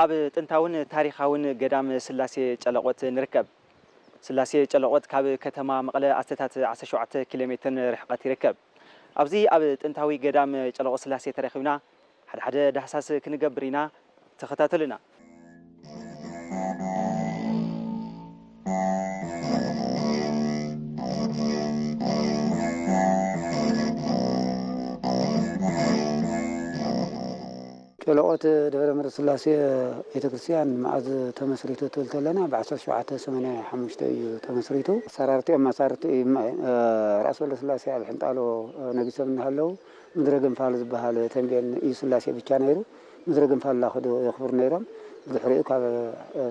ኣብ ጥንታውን ታሪኻውን ገዳም ስላሴ ጨለቆት ንርከብ። ስላሴ ጨለቆት ካብ ከተማ መቐለ ኣስተታት ዓሰርተ ሸውዓተ ኪሎ ሜትር ርሕቀት ይርከብ። ኣብዚ ኣብ ጥንታዊ ገዳም ጨለቆት ስላሴ ተረኺብና ሓደ ሓደ ዳህሳስ ክንገብር ኢና። ተኸታተሉና። ጨለቆት ደብረ ምሕረት ስላሴ ቤተክርስትያን መዓዝ ተመስሪቱ ትብል ተለና፣ ብ ዓሰርተ ሸውዓተ ሰማንያ ሓሙሽተ እዩ ተመስሪቱ። ኣሰራርትኦም ኣሳርቲ ራእሲ ወልደ ስላሴ ኣብ ሕንጣሎ ነጊሶም እናሃለዉ፣ ምድረ ገንፋል ዝበሃል ተንቤን እዩ ስላሴ ብቻ ነይሩ። ምድረ ገንፋል እናኸዱ የኽብሩ ነይሮም። ብድሕሪኡ ካብ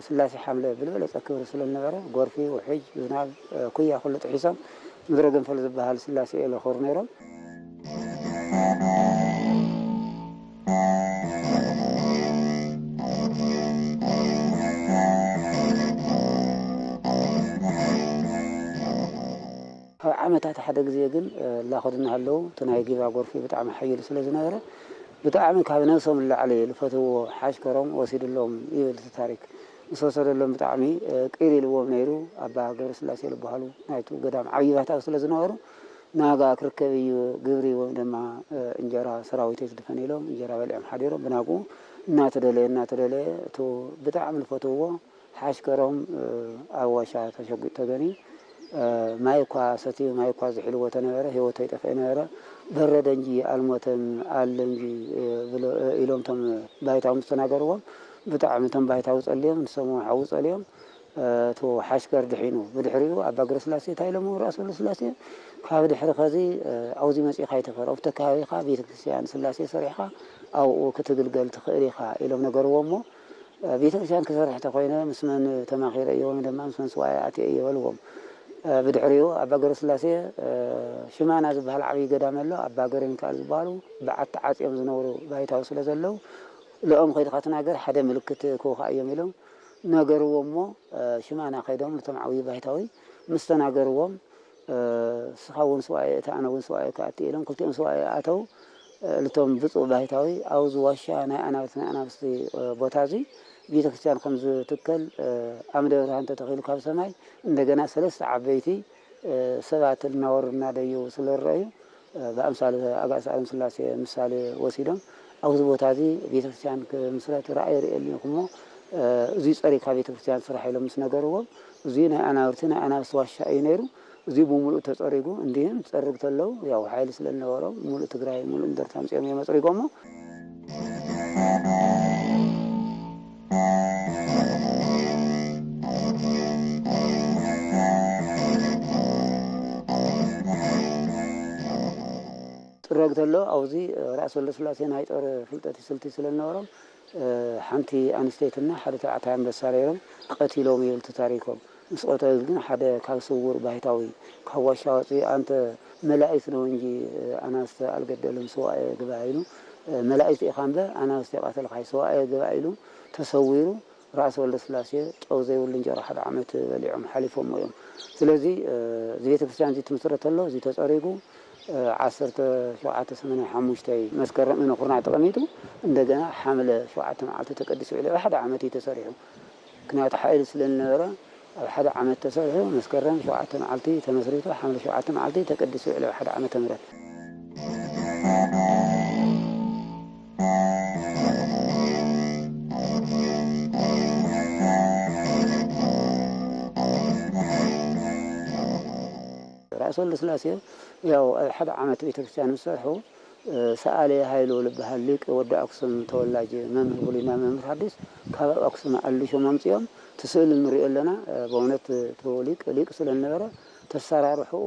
ስላሴ ሓምለ ብዝበለፀ ክብሪ ስለ ዝነበረ፣ ጎርፊ፣ ውሕጅ፣ ዝናብ፣ ኩያ ኩሉ ጥሒሶም ምድረ ገንፈል ዝበሃል ስላሴ እዮም የኽብሩ ነይሮም። ካብ ዓመታት ሓደ ግዜ ግን፣ እ፣ እናኸዱ እናሃለዉ እቲ ናይ ጊባ ጎርፊ ብጣዕሚ ሓይሉ ስለ ዝነበረ፣ ብጣዕሚ ካብ ነብሶም ንላዕሊ ዝፈትውዎ ሓሽከሮም ወሲድሎም ይብል እቲ ታሪክ። ምስ ወሰደሎም ብጣዕሚ፣ እ፣ ቅር ኢልዎም ነይሩ። ኣባ ገብረስላሴ ዝበሃሉ ናይቲ ገዳም ዓብዪ ባህታዊ ስለ ዝነበሩ፣ ናጋ ክርከብ እዩ ግብሪ ወይ ድማ፣ እ፣ እንጀራ ሰራዊተይ ዝድፈን ኢሎም እንጀራ በሊዖም ሓዲሮም። ብናግኡ እናተደለየ እናተደለየ፣ እቱ ብጣዕሚ ዝፈትውዎ ሓሽከሮም፣ እ፣ ኣብ ዋሻ ተሸጒጡ ተገንዩ። እ፣ ማይ እኳ ሰትዩ፣ ማይ እኳ ዝሒልዎ ተነበረ፣ ህይወቱ ኣይጠፍኤ ነበረ። በረደ እንጂ ኣልሞተም፣ ኣለ እንጂ፣ እ፣ ብሎ-፣ እ፣ ኢሎም እቶም ባይታዊ ምስ ተናገርዎም፣ ብጣዕሚ እቶም ባይታዊ ጸልዮም፣ ንሶም እውን ሓዊ ጸልዮም። እ፣ እቱ ሓሽከር ድሒኑ። ብድሕሪኡ ኣባ ገብረስላሴ እንታይ ኢሎሞ? ራእሲ ወልደስላሴ፣ ካብ ድሕሪ ኸዚ፣ እ፣ ኣብዚ መጺእኻ ኣይትፈር፣ ኣብቲ ከባቢኻ ቤተክርስትያን ስላሴ ሰሪሕኻ ኣብኡ ክትግልገል ትኽእል ኢኻ ኢሎም ነገርዎ እሞ፣ ቤተክርስትያን ክሰርሕ ተኾይነ ምስ መን ተማኺረ እየ ወይ ድማ ምስ መን ስዋኤ ኣትየ እየ በልዎም። ብድሕሪኡ ኣባ ገብረስላሴ ሽማና ዝበሃል ዓብዪ ገዳም ኣሎ፣ ኣባ ገብረሚካኤል ዝበሃሉ በዓቲ ዓፅዮም ዝነበሩ ባይታዊ ስለ ዘለዉ፣ ልኦም ከይድካ ትናገር፣ ሓደ ምልክት ክውኻ እዮም ኢሎም ነገርዎ እሞ ሽማና ከይዶም ነቶም ዓብዪ ባይታዊ ምስ ተናገርዎም፣ ንስኻ እውን ስዋኤ እተ ኣነ እውን ስዋኤ ክኣቲ ኢሎም ክልቲኦም ስዋኤ ኣተው። እልቶም ብፁዕ ባይታዊ ኣብዚ ዋሻ ናይ ኣናብት ናይ ኣናብስቲ ቦታ እዚ ቤተክርስትያን ከም ዝትከል ኣምደ ብርሃን ተተኺሉ ካብ ሰማይ እንደገና ሰለስተ ዓበይቲ ሰባት እናወሩ እናደየቡ ስለ ዝረኣዩ ብኣምሳል ኣጋእዝተ ኣለም ስላሴ ምሳሌ ወሲዶም ኣብዚ ቦታ እዚ ቤተክርስትያን ክምስረት ራእይ ርእየ ኣለኹ እሞ እዚ ጸሪግካ ቤተክርስትያን ስራሕ ኢሎም ምስ ነገርዎም እዚ ናይ ኣናብርቲ ናይ ኣናብስቲ ዋሻ እዩ ነይሩ። እዚ ብምሉእ ተጸሪጉ እንዲህም ጸርግ ተለው ያው ሓይሊ ስለ ዝነበሮም ሙሉእ ትግራይ ሙሉእ እንደርታ ኣምጺኦም እዮም ኣጽሪጎሞ። ጽረግ ተሎ ኣብዚ ራእሲ ወልደስላሴ ናይ ጦር ፍልጠት ስልቲ ስለ ዝነበሮም ሓንቲ ኣንስተይትና ሓደ ተባዕታይ ኣንበሳ ነይሮም ቀቲሎም ይብል እቲ ታሪኮም። ምስ ቀተሉ ግን ሓደ ካብ ስውር ባይታዊ ካብ ዋሻ ወፂኡ ኣንተ መላኢት ነው እንጂ ኣናብስተ ኣልገደልም ስዋኤ ግባ ኢሉ መላኢት ኢኻ እምበር ኣናብስተ የቃተልካይ ስዋኤ ግባ ኢሉ ተሰዊሩ ራእሲ ወልደስላሴ ጨው ዘይብሉ እንጀራ ሓደ ዓመት በሊዖም ሓሊፎሞ እዮም። ስለዚ እዚ ቤተክርስትያን እዚ ትምስረት ተሎ እዚ ተፀሪጉ ዓሰርተ ሸውዓተ ሰማንያ ሓሙሽተ መስከረም እነ ኩርናዕ ተቐሚጡ እንደገና ሓምለ ሸውዓተ መዓልቲ ተቀዲሱ ውዒሉ ኣብ ሓደ ዓመት እዩ ተሰሪሑ። ምክንያቱ ሓይሊ ስለ ዝነበረ ኣብ ሓደ ዓመት ተሰሪሑ መስከረም ሸውዓተ መዓልቲ ተመስሪቱ ሓምለ ሸውዓተ መዓልቲ ተቀዲሱ ውዒሉ ኣብ ሓደ ዓመተ ምህረት። ራእሲ ወልደስላሴ ያው ኣብ ሓደ ዓመት ቤተክርስትያን ምስ ሰርሑ ሰኣሊ ሃይሉ ዝበሃል ሊቅ ወዲ ኣክሱም ተወላጅ መምህር ብሉይና መምህር ሓዲስ ካብ ኣብ ኣክሱም ኣልሾም ኣምፅኦም እቲ ስእሊ ንሪኦ ኣለና። ብእውነት እቲ ሊቅ ሊቅ ስለ ዝነበረ ተሰራርሕኡ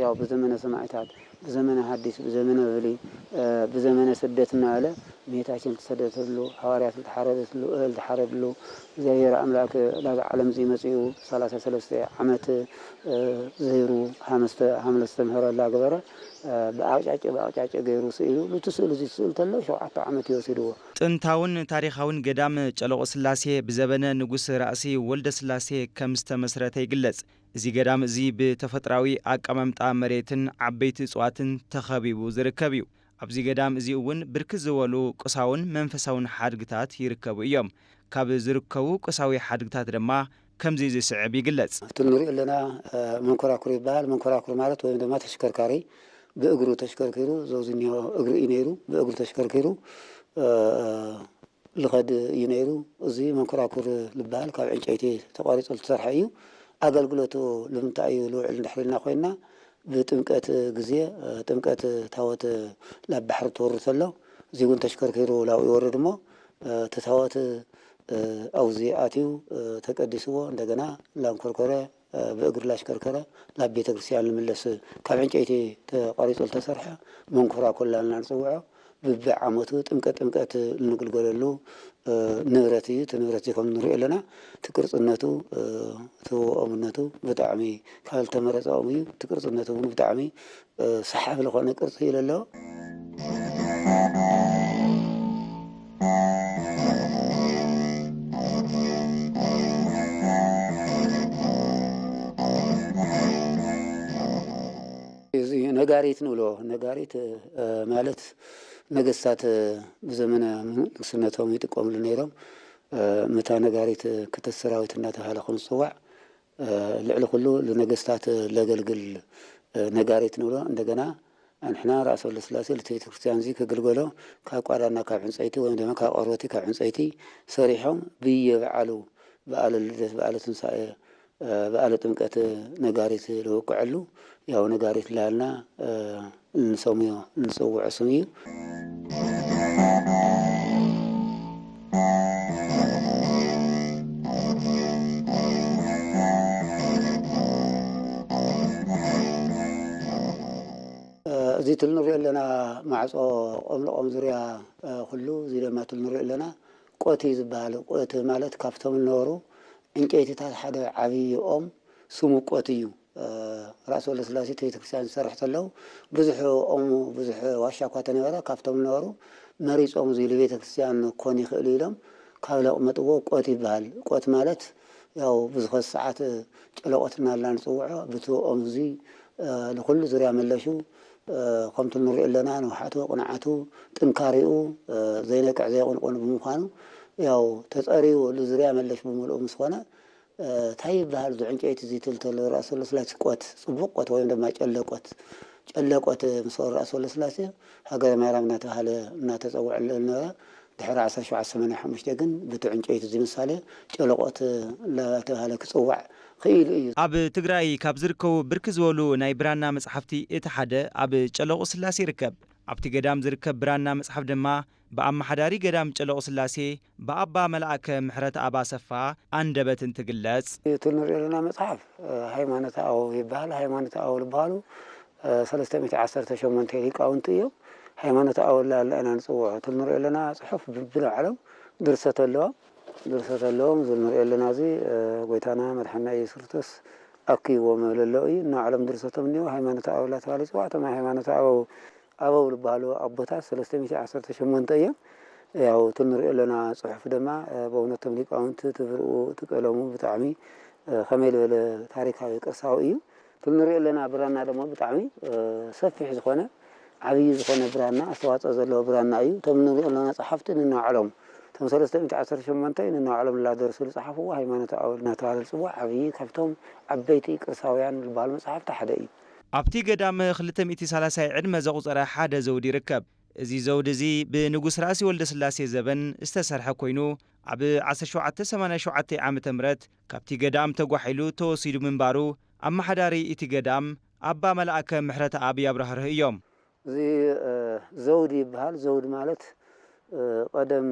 ያው ብዘመነ ሰማዕታት ብዘመነ ሐዲስ ብዘመነ ብሉይ ብዘመነ ስደት እናበለ እመቤታችን ዝተሰደተሉ፣ ሃዋርያት ዝተሓረደትሉ፣ እህል ተሓረድሉ፣ እግዚኣብሔር ኣምላክ ናብዚ ዓለም እዚ መጺኡ ሰላሳ ሰለስተ ዓመት ዝህሩ ሃመስተ ሃምለ ዝተምህረ እናገበረ ብኣቅጫጭ ብኣቅጫጭ ገይሩ ስኢሉ። ሉቲ ስእሊ እዚ ስእል ተሎ ሸውዓተ ዓመት እዩ ወሲድዎ። ጥንታውን ታሪኻውን ገዳም ጨለቆ ስላሴ ብዘበነ ንጉስ ራእሲ ወልደ ስላሴ ከም ዝተመስረተ ይግለጽ። እዚ ገዳም እዚ ብተፈጥራዊ ኣቀማምጣ መሬትን ዓበይቲ እጽዋትን ተኸቢቡ ዝርከብ እዩ። ኣብዚ ገዳም እዚ እውን ብርክት ዝበሉ ቁሳውን መንፈሳውን ሓድግታት ይርከቡ እዮም። ካብ ዝርከቡ ቁሳዊ ሓድግታት ድማ ከምዚ ዝስዕብ ይግለጽ። እቲ ንሪኦ ኣለና መንኮራኩር ይበሃል። መንኮራኩር ማለት ወይም ድማ ተሽከርካሪ ብእግሩ ተሽከርኪሩ ዘውዚ እኒሆ እግሪ እዩ ነይሩ። ብእግሩ ተሽከርኪሩ ልኸድ እዩ ነይሩ። እዚ መንኮራኩር ዝበሃል ካብ ዕንጨይቲ ተቋሪፁ ዝተሰርሐ እዩ። ኣገልግሎቱ ልምንታይ እዩ ልውዕል እንድሕር ኢልና ኮይንና ብጥምቀት ግዜ ጥምቀት ታወት ላብ ባሕሪ ትወርድ ተሎ እዚ እውን ተሽከርኪሩ ላብኡ ይወርድ እሞ እቲ ታወት ኣብዚ ኣትዩ ተቀዲስዎ እንደገና ላንኮርኮረ ብእግሪ ላሽከርከረ ናብ ቤተ ክርስቲያን ልምለስ ካብ ዕንጨይቲ ተቋሪፁ ዝተሰርሐ መንኮራኩር ኢልና ንፅውዖ ብብዓመቱ ጥምቀት ጥምቀት እንግልገለሉ ንብረት እዩ። እቲ ንብረት እዚ ከም ንሪኦ ኣለና እቲ ቅርፅነቱ እቲ ወኦምነቱ ብጣዕሚ ካብ ዝተመረፀ ኦም እዩ። እቲ ቅርፅነቱ እውን ብጣዕሚ ሰሓቢ ዝኾነ ቅርፂ እዩ ለለዎ። እዚ ነጋሪት ንብሎ ነጋሪት ማለት ነገስታት ብዘመነ ንግስነቶም ይጥቀምሉ ነይሮም። ምታ ነጋሪት ክተት ሰራዊት እናተባሃለ ከም ዝፅዋዕ ልዕሊ ኩሉ ንነገስታት ለገልግል ነጋሪት ንብሎ። እንደገና ኣንሕና ራእሲ ወልደስላሴ ልቲ ቤተክርስትያን እዚ ከገልገሎ ካብ ቋዳና ካብ ዕንፀይቲ ወይም ድማ ካብ ቆርበቲ ካብ ዕንፀይቲ ሰሪሖም ብየ በዓሉ በዓለ ልደት በዓለ ትንሳኤ በዓለ ጥምቀት ነጋሪት ልውቅዐሉ ያው ነጋሪት ላልና እንሰምዮ እንፀውዖ ስም እዩ። እዚ ትል ንሪኦ ኣለና ማዕፆ ቆምለቆም ዙርያ ኩሉ እዚ ደማ ትል ንሪኦ ኣለና ቆት እዩ ዝበሃል። ቆት ማለት ካብቶም ዝነበሩ ዕንጨይትታት ሓደ ዓብዪ ኦም ስሙ ቆት እዩ። ራእሲ ወለስላሴ እቲ ቤተክርስትያን ዝሰርሕ ተለው ብዙሕ ኦሙ ብዙሕ ዋሻ እኳ ተነበረ ካብቶም ዝነበሩ መሪፆም እዚ ንቤተክርስትያን ኮን ይኽእል ኢሎም ካብ ለቕመጥዎ ቆት ይበሃል። ቆት ማለት ያው ብዙኸ ሰዓት ጨለቆት እናልና ንፅውዖ ብቲ ኦም እዚ ንኩሉ ዙርያ መለሹ ከምቲ ንሪኦ ኣለና ንውሓቱ ቅንዓቱ ጥንካሬኡ ዘይነቅዕ ዘይቕንቁን ብምዃኑ ያው ተፀርዩ ዙርያ መለሽ ብምልኡ ምስኾነ እንታይ ይበሃል እዚ ዕንጨይቲ እዚ ትልተሎ ራእሲ ወለስላሴ ቆት ፅቡቅ ቆት ወይም ድማ ጨለቆት ጨለቆት ምስ ወረኣ ወለስላሴ ሃገረ ማርያም እናተባሃለ እናተፀውዐ ዝነበረ ድሕሪ ዓሰርተ ሸውዓተ ሰማንያ ሓሙሽተ ግን ብቲ ዕንጨይቲ እዚ ምሳሌ ጨለቆት እናተባሃለ ክፅዋዕ ክኢሉ እዩ። ኣብ ትግራይ ካብ ዝርከቡ ብርክ ዝበሉ ናይ ብራና መፅሓፍቲ እቲ ሓደ ኣብ ጨለቁ ስላሴ ይርከብ። ኣብቲ ገዳም ዝርከብ ብራና መፅሓፍ ድማ ብኣመሓዳሪ ገዳም ጨለቁ ስላሴ ብኣባ መልኣከ ምሕረተኣብ ኣሰፋ ኣንደበት እንትግለጽ። እቲ ንሪኦ ዘለና መፅሓፍ ሃይማኖተ ኣበው ይበሃል። ሃይማኖተ ኣበው ዝበሃሉ ሰለስተ ሚእቲ ዓሰርተ ሸሞንተ ሊቃውንቲ እዮም። ሃይማኖተ ኣበው ኢልና ኢና ንፅውዖ። እቲ ንሪኦ ዘለና ፅሑፍ ብብንባዕሎም ድርሰት ኣለዎም። ድርሰት ኣለዎም። እዚ ንሪኦ ዘለና እዚ ጎይታና መድሓና ኢየሱስ ክርስቶስ ኣክይዎም ለሎ እዩ። ንባዕሎም ድርሰቶም እኒኦ ሃይማኖተ ኣበው እናተባህለ ይፅዋዕ። እቶም ሃይማኖተ ኣበው ኣበው ዝበሃሉ ኣቦታት ሰለስተ ሚእቲ ዓሰርተ ሸሞንተ እዮም። ያው እቲ ንሪኦ ኣለና ፅሑፍ ድማ በእውነቶም ሊቃውንቲ እቲ ብርኡ እቲ ቀለሙ ብጣዕሚ ከመይ ዝበለ ታሪካዊ ቅርሳዊ እዩ። እቲ ንሪኦ ኣለና ብራና ድማ ብጣዕሚ ሰፊሕ ዝኾነ ዓብዪ ዝኾነ ብራና ኣስተዋፅኦ ዘለዎ ብራና እዩ። እቶም ንሪኦ ኣለና ፀሓፍቲ ንናዕሎም እቶም ሰለስተ ሚእቲ ዓሰርተ ሸሞንተ ንናዕሎም ላደርሱ ዝፀሓፍዎ ሃይማኖተ ኣበው እናተባህለ ዝፅዋዕ ዓብዪ ካብቶም ዓበይቲ ቅርሳውያን ዝበሃሉ መፅሓፍቲ ሓደ እዩ። ኣብቲ ገዳም ክልተ ሚእቲ ሰላሳይ ዕድመ ዘቑጸረ ሓደ ዘውዲ ይርከብ። እዚ ዘውዲ እዚ ብንጉስ ራእሲ ወልደስላሴ ዘበን ዝተሰርሐ ኮይኑ፣ ኣብ ዓሰርተ ሸውዓተ ሰማንያ ሸውዓተ ዓመተ ምህረት ካብቲ ገዳም ተጓሒሉ ተወሲዱ ምንባሩ ኣመሓዳሪ እቲ ገዳም ኣባ መልኣከ ምሕረተኣብ ያብራህርህ እዮም። እዚ ዘውዲ ይበሃል። ዘውዲ ማለት ቀደም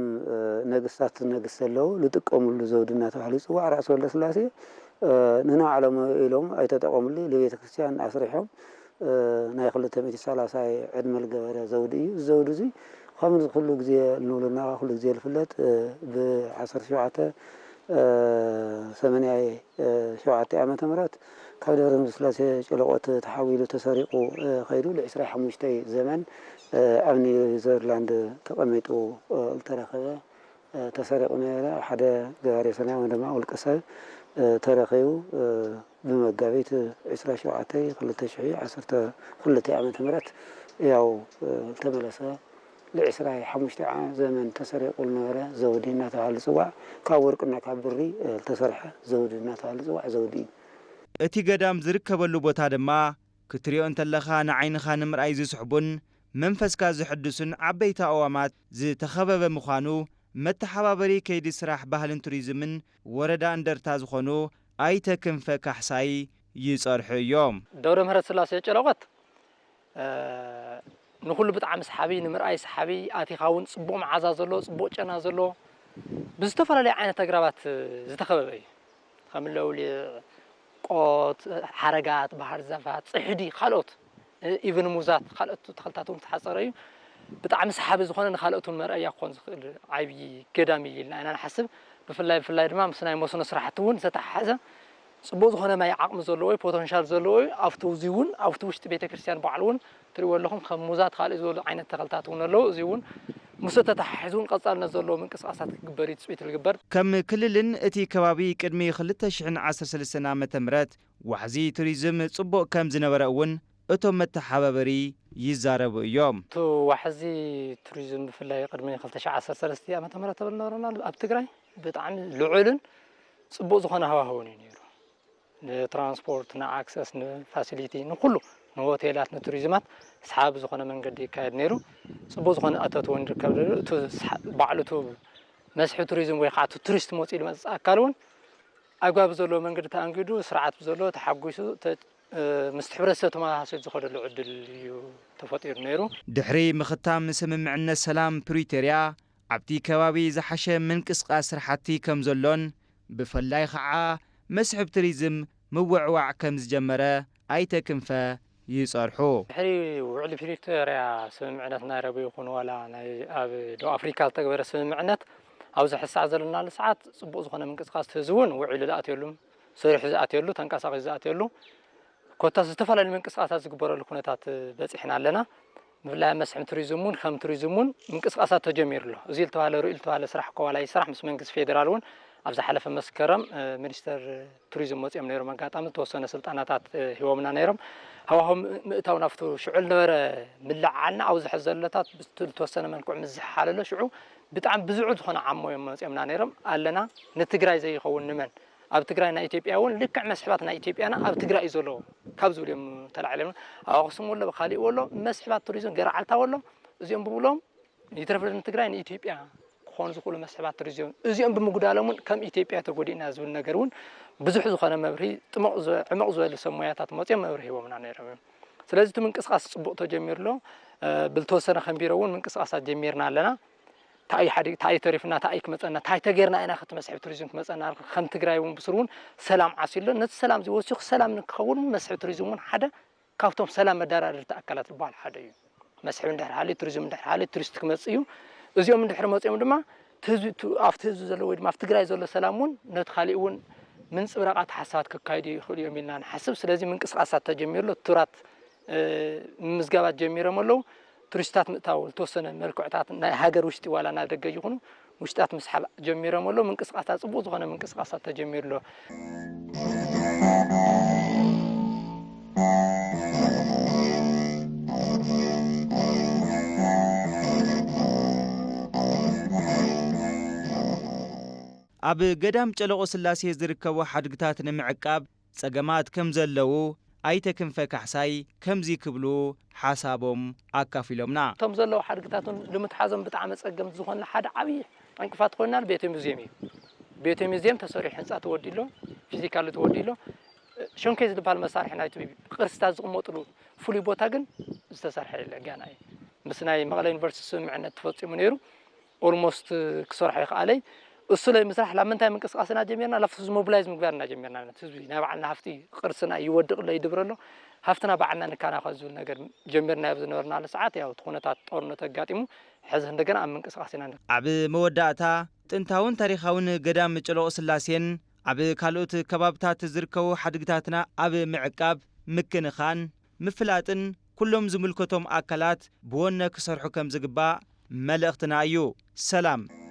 ነገስታት ዝነግስ ዘለዉ ዝጥቀምሉ ዘውዲ እናተባህለ ይፅዋዕ። ራእሲ ወልደስላሴ ንናዕሎም ኢሎም ኣይተጠቐምሉ፣ ንቤተ ክርስቲያን ኣስሪሖም ናይ ክልተ ሚእቲ ሰላሳ ዕድመ ዝገበረ ዘውዲ እዩ። እዚ ዘውዲ እዚ ከምዚ ኩሉ ግዜ ንብሎ እናበልና ኩሉ ግዜ ዝፍለጥ ብዓሰርተ ሸውዓተ ሰማንያ ሸውዓተ ዓመተ ምህረት ካብ ደብረ ምንስላሴ ጨለቆት ተሓዊሉ ተሰሪቑ ከይዱ ል ዕስራ ሓሙሽተ ዘመን ኣብ ኒዘርላንድ ተቐሚጡ ዝተረኸበ ተሰሪቑ ነበረ። ኣብ ሓደ ገባሬ ሰናይ ወይ ድማ ውልቀ ሰብ ተረኺቡ ብመጋቢት ዕስራ ሸውዓተ ክልተ ሽሕ ዓሰርተ ክልተ ዓመተ ምህረት ያው ዝተመለሰ ልዕስራ ሓሙሽተ ዘመን ተሰሪቑ ዝነበረ ዘውዲ እናተባህለ ዝፅዋዕ፣ ካብ ወርቅና ካብ ብሪ ዝተሰርሐ ዘውዲ እናተባህለ ዝፅዋዕ ዘውዲ እዩ። እቲ ገዳም ዝርከበሉ ቦታ ድማ ክትሪኦ እንተለኻ ንዓይንኻ ንምርኣይ ዝስሕቡን መንፈስካ ዝሕድሱን ዓበይቲ ኣእዋማት ዝተኸበበ ምዃኑ መተሓባበሪ ከይዲ ስራሕ ባህልን ቱሪዝምን ወረዳ እንደርታ ዝኾኑ ኣይተ ክንፈ ካሕሳይ ይጸርሑ እዮም። ደብረ ምህረት ስላሴ ጨለቆት ንኹሉ ብጣዕሚ ሰሓቢ፣ ንምርኣይ ሰሓቢ፣ ኣቲኻ እውን ፅቡቕ መዓዛ ዘለዎ፣ ፅቡቕ ጨና ዘለዎ፣ ብዝተፈላለዩ ዓይነት ኣግራባት ዝተኸበበ እዩ። ከም ለውሊዕ፣ ቆት፣ ሓረጋት፣ ባህር ዛፋት፣ ፅሕዲ፣ ካልኦት ኢቭን ሙዛት፣ ካልኦት ተኽልታት እውን ዝተሓፀረ እዩ። ብጣዕሚ ሰሓቢ ዝኾነ ንካልኦት እውን መርኣያ ክኾን ዝኽእል ዓብዪ ገዳም እዩ ኢልና ኢና ንሓስብ። ብፍላይ ብፍላይ ድማ ምስ ናይ መስኖ ስራሕቲ እውን ዝተተሓሓዘ ፅቡቕ ዝኾነ ማይ ዓቕሚ ዘለዎ እዩ፣ ፖተንሻል ዘለዎ እዩ። ኣብቲ እዚ እውን ኣብቲ ውሽጢ ቤተክርስትያን ባዕሉ እውን ትሪእዎ ኣለኹም ከም ሙዛት ካልእ ዝበሉ ዓይነት ተኽልታት እውን ኣለዉ። እዚ እውን ምስ ተተሓሒዙ እውን ቀፃልነት ዘለዎ ምንቅስቃሳት ክግበር እዩ ትፅቢት ዝግበር። ከም ክልልን እቲ ከባቢ ቅድሚ ክልተ ሽሕን ዓሰርተ ሰለስተን ዓመተ ምህረት ዋሕዚ ቱሪዝም ፅቡቕ ከም ዝነበረ እውን እቶም መተሓባበሪ ይዛረቡ እዮም። እቲ ዋሕዚ ቱሪዝም ብፍላይ ቅድሚ ክልተ ሽሕን ዓሰርተ ሰለስተን ዓመተ ምህረት ተብል ነበረና ኣብ ትግራይ ብጣዕሚ ልዑልን ፅቡቕ ዝኾነ ሃዋህውን እዩ ነይሩ። ንትራንስፖርት፣ ንኣክሰስ፣ ንፋሲሊቲ፣ ንኩሉ ንሆቴላት፣ ንቱሪዝማት ሰሓቢ ዝኾነ መንገዲ ይካየድ ነይሩ። ፅቡቕ ዝኾነ ኣተት እውን ይርከብ ነይሩ። እቲ ሰሓ- ባዕሉ እቲ መስሕብ ቱሪዝም ወይ ከዓ እቲ ቱሪስት መፂኡ ዝመፅእ ኣካል እውን ኣግባብ ዘለዎ መንገዲ ተኣንጊዱ ስርዓት ብዘለዎ ተሓጒሱ ተ- ምስቲ ሕብረተሰብ ተመሳሲሉ ዝኸደሉ ዕድል እዩ ተፈጢሩ ነይሩ። ድሕሪ ምኽታም ስምምዕነት ሰላም ፕሪቶርያ ኣብቲ ከባቢ ዝሓሸ ምንቅስቓስ ስራሕቲ ከም ዘሎን ብፍላይ ከዓ መስሕብ ቱሪዝም ምውዕዋዕ ከም ዝጀመረ ኣይተ ክንፈ ይጸርሑ። ድሕሪ ውዕሊ ፕሪቶርያ ስምምዕነት ናይሮቢ ይኹን ዋላ ናይ ኣብ ደቡብ ኣፍሪካ ዝተገበረ ስምምዕነት ኣብዚ ሕሳዕ ዘለናሉ ሰዓት ፅቡቕ ዝኾነ ምንቅስቃስ ህዝቢ እውን ውዒሉ ዝኣትየሉ ሰሪሑ ዝኣትየሉ ተንቀሳቒሱ ዝኣትየሉ ኮታስ ዝተፈላለዩ ምንቅስቃሳት ዝግበረሉ ኩነታት በፂሕና ኣለና። ብፍላይ ኣብ መስሕብ ቱሪዝም እውን ከም ቱሪዝም እውን ምንቅስቃሳት ተጀሚሩ ኣሎ። እዚ ዝተባህለ ርኡይ ዝተባህለ ስራሕ እኮ ዋላ ይስራሕ ምስ መንግስቲ ፌዴራል እውን ኣብ ዝሓለፈ መስከረም ሚኒስተር ቱሪዝም መፂኦም ነይሮም ኣጋጣሚ ዝተወሰነ ስልጠናታት ሂቦምና ነይሮም። ሃዋህው ምእታው ናብቲ ሽዑ ዝነበረ ምልዕዓልና ኣብዚ ሕዚ ዘሎታት ዝተወሰነ መልክዑ ምስ ዝሓለሎ ሽዑ ብጣዕሚ ብዝዑ ዝኾነ ዓሞ እዮም መፂኦምና ነይሮም ኣለና ንትግራይ ዘይኸውን ንመን ኣብ ትግራይ ናይ ኢትዮጵያ እውን ልክዕ መስሕባት ናይ ኢትዮጵያና ኣብ ትግራይ እዩ ዘሎ ካብ ዝብሉ እዮም ተላዒሎም ኣብ ኣክሱም ወሎ ብካሊእ ወሎ መስሕባት ቱሪዝም ገርዓልታ ወሎ እዚኦም ብብሎም ይትረፍ ንትግራይ ንኢትዮጵያ ክኾኑ ዝኽእሉ መስሕባት ቱሪዝም እዚኦም ብምጉዳሎም እውን ከም ኢትዮጵያ ተጎዲእና ዝብል ነገር እውን ብዙሕ ዝኾነ መብርሂ ጥሙቕ ዕሙቕ ዝበለ ሰብ ሞያታት መፂኦም መብርሂ ሂቦምና ነይሮም እዮም ስለዚ እቲ ምንቅስቃስ ፅቡቕ ተጀሚሩ ኣሎ ብልተወሰነ ከንቢሮ እውን ምንቅስቃሳት ጀሚርና ኣለና ታኣይ ሓዲ ታኣይ ተሪፍና ታኣይ ክመፀና ታይ ተገርና ኢና ከቲ መስሕብ ቱሪዝም ክመፀና ከም ትግራይ እውን ብስሩ እውን ሰላም ዓስዩ ኣሎ ነቲ ሰላም እዚ ወሲኹ ሰላም ንክኸውን እውን መስሕብ ቱሪዝም እውን ሓደ ካብቶም ሰላም መደራደርቲ ኣካላት ዝበሃል ሓደ እዩ መስሕብ እንድሕር ሃልዩ ቱሪዝም እንድሕር ሃልዩ ቱሪስት ክመፅእ እዩ እዚኦም እንድሕር መፅኦም ድማ ኣብቲ ህዝቢ ዘሎ ወይ ድማ ኣብ ትግራይ ዘሎ ሰላም እውን ነቲ ካሊእ እውን ምንፅብራቕ ኣተሓሳባት ከካይዱ ይኽእሉ እዮም ኢልና ንሓስብ ስለዚ ምንቅስቃሳት ተጀሚሩ ኣሎ ቱራት ምምዝጋባት ጀሚሮም ኣለዉ ቱሪስታት ምእታው ዝተወሰነ መልክዕታት ናይ ሃገር ውሽጢ ዋላ ናብ ደገ ይኹኑ ውሽጣት ምስሓብ ጀሚሮም ኣለዉ ምንቅስቃሳት ፅቡቅ ዝኾነ ምንቅስቃሳት ተጀሚሩ ኣሎ። ኣብ ገዳም ጨለቆ ስላሴ ዝርከቡ ሓድግታት ንምዕቃብ ጸገማት ከም ዘለዉ ኣይተ ክንፈ ካሕሳይ ከምዚ ክብሉ ሓሳቦም ኣካፊሎምና። እቶም ዘለዉ ሓድግታት እውን ንምትሓዞም ብጣዕሚ ኣጸገምቲ ዝኾንና ሓደ ዓብዪ ዕንቅፋት ኮይንና ቤተ ሙዚየም እዩ። ቤተ ሙዚየም ተሰሪሑ ህንፃ ተወዲኡ ኣሎ፣ ፊዚካሊ ተወዲኡ ኣሎ። ሸንኮይ ዝበሃል መሳርሒ ናይቲ ቅርስታት ዝቕመጥሉ ፍሉይ ቦታ ግን ዝተሰርሐ የለን፣ ገና እዩ። ምስ ናይ መቐለ ዩኒቨርሲቲ ስምምዕነት ተፈፂሙ ነይሩ። ኦልሞስት ክሰርሖ ይኽኣለይ እሱ ለይ ምስራሕ ላብ ምንታይ ምንቅስቃስ እና ጀሚርና ላብ ህዝቢ ሞቢላይዝ ምግባር እና ጀሚርና ነት ህዝቢ ናይ ባዕልና ሃፍቲ ቅርስና ይወድቕ ለ ይድብረ ኣሎ ሃፍትና ባዕልና ንካናኸ ዝብል ነገር ጀሚርና ኣብ ዝነበርናሉ ሰዓት ያው እቲ ኩነታት ጦርነት ኣጋጢሙ ሕዚ እንደገና ኣብ ምንቅስቃስ ኢና ንርከብ። ኣብ መወዳእታ ጥንታውን ታሪኻውን ገዳም ጨለቆ ስላሴን ኣብ ካልኦት ከባብታት ዝርከቡ ሓድግታትና ኣብ ምዕቃብ ምክንኻን ምፍላጥን ኩሎም ዝምልከቶም ኣካላት ብወነ ክሰርሑ ከም ዝግባእ መልእኽትና እዩ። ሰላም።